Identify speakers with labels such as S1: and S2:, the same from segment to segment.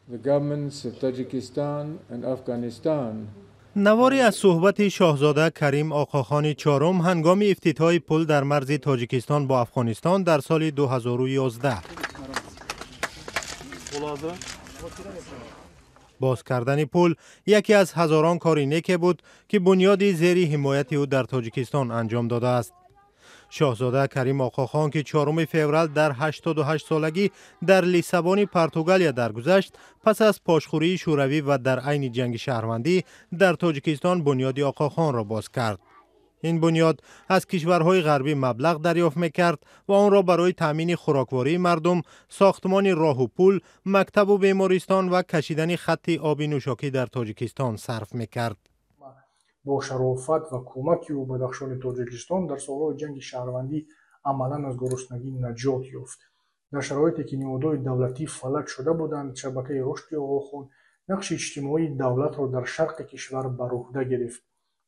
S1: The governments of Tajikistan and Afghanistan.
S2: Навори аз суҳбати шоҳзода Карим Оқохони чорум ҳангоми ифтитоҳи пул дар марзи Тоҷикистон бо Афғонистон дар соли 2011. Боз кардани пул яке аз ҳазорон кори неке буд, ки бунёди зери ҳимояти ӯ дар Тоҷикистон анҷом додааст. Шоҳзода Карим Оқохон, ки 4 феврал дар 88 солагӣ дар Лиссабони Португалия даргузашт, пас аз пошхӯрии Шӯравӣ ва дар айни ҷанги шаҳрвандӣ дар Тоҷикистон бунёди Оқохонро боз кард. Ин бунёд аз кишварҳои ғарбӣ маблағ дарёфт мекард ва онро барои таъмини хӯроквории мардум, сохтмони роҳу пул, мактабу бемористон ва кашидани хатти оби нӯшокӣ дар Тоҷикистон сарф мекард.
S3: Бо шарофат ва кӯмаки ӯ Бадахшони Тоҷикистон дар солҳои ҷанги шаҳрвандӣ амалан аз гуруснагӣ наҷот ёфт. Дар шароите ки ниҳодҳои давлатӣ фалаҷ шуда буданд, шабакаи рушди Оғохон нақши иҷтимоии давлатро дар шарқи кишвар бар уҳда гирифт.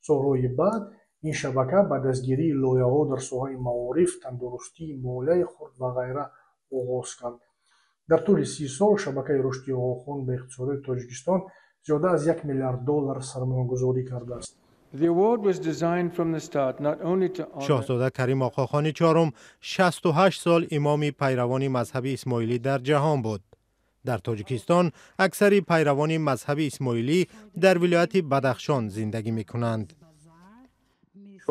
S3: Солҳои баъд ин шабака ба дастгирии лоиҳаҳо дар соҳаи маориф, тандурустӣ, молияи хурд ва ғайра оғоз кард. Дар тӯли 30 сол шабакаи рушди Оғохон ба иқтисодиёти Тоҷикистон зиёда аз 1 миллиард доллар сармоягузорӣ кардааст.
S2: Шоҳзода Карим Оқохони чорум 68 сол имоми пайравони мазҳаби исмоилӣ дар ҷаҳон буд. Дар Тоҷикистон аксари пайравони мазҳаби исмоилӣ дар вилояти Бадахшон зиндагӣ мекунанд.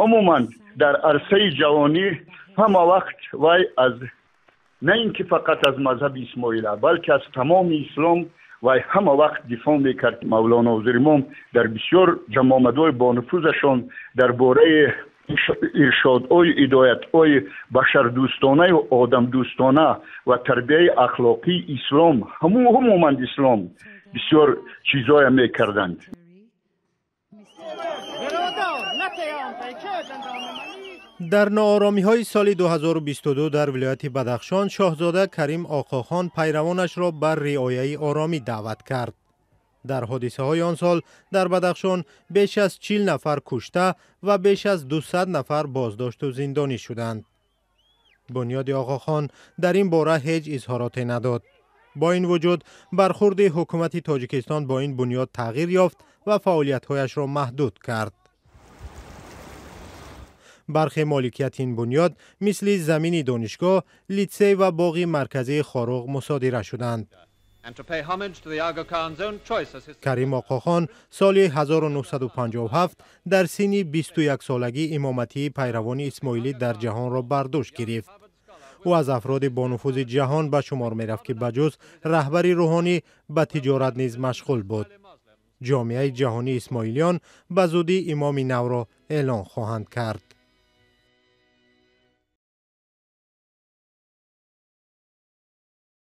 S4: Умуман дар арсаи ҷавонӣ ҳама вақт вай аз на ин ки фақат аз мазҳаби исмоила, балки аз тамоми ислом вай ҳама вақт дифоъ мекард. Мавлоно Ҳозиримом дар бисёр ҷамъомадҳои бонуфузашон дар бораи иршодҳои ҳидоятҳои башардӯстонаю одамдӯстона ва тарбияи ахлоқии ислом, умуман ислом бисёр чизоя мекарданд.
S2: Дар нооромиҳои соли 2022 дар вилояти Бадахшон шоҳзода Карим Оқохон пайравонашро бар риояи оромӣ даъват кард. Дар ҳодисаҳои он сол дар Бадахшон беш аз 40 нафар кушта ва беш аз 200 нафар боздошту зиндонӣ шуданд. Бунёди Оғохон дар ин бора ҳеҷ изҳороте надод. Бо ин вуҷуд бархурди ҳукумати Тоҷикистон бо ин бунёд тағйир ёфт ва фаъолиятҳояшро маҳдуд кард. Бархе моликияти ин бунёд мисли замини донишгоҳ, литсей ва боғи марказии Хоруғ мусодира шуданд. Карим Оқохон соли 1957 дар синни 21 солагӣ имоматии пайравони исмоилӣ дар ҷаҳонро бар дӯш гирифт. Ӯ аз афроди бонуфузи ҷаҳон ба шумор мерафт, ки ба ҷуз раҳбари рӯҳонӣ ба тиҷорат низ машғул буд. Ҷомеаи ҷаҳонии исмоилиён ба зудӣ имоми навро эълон хоҳанд кард.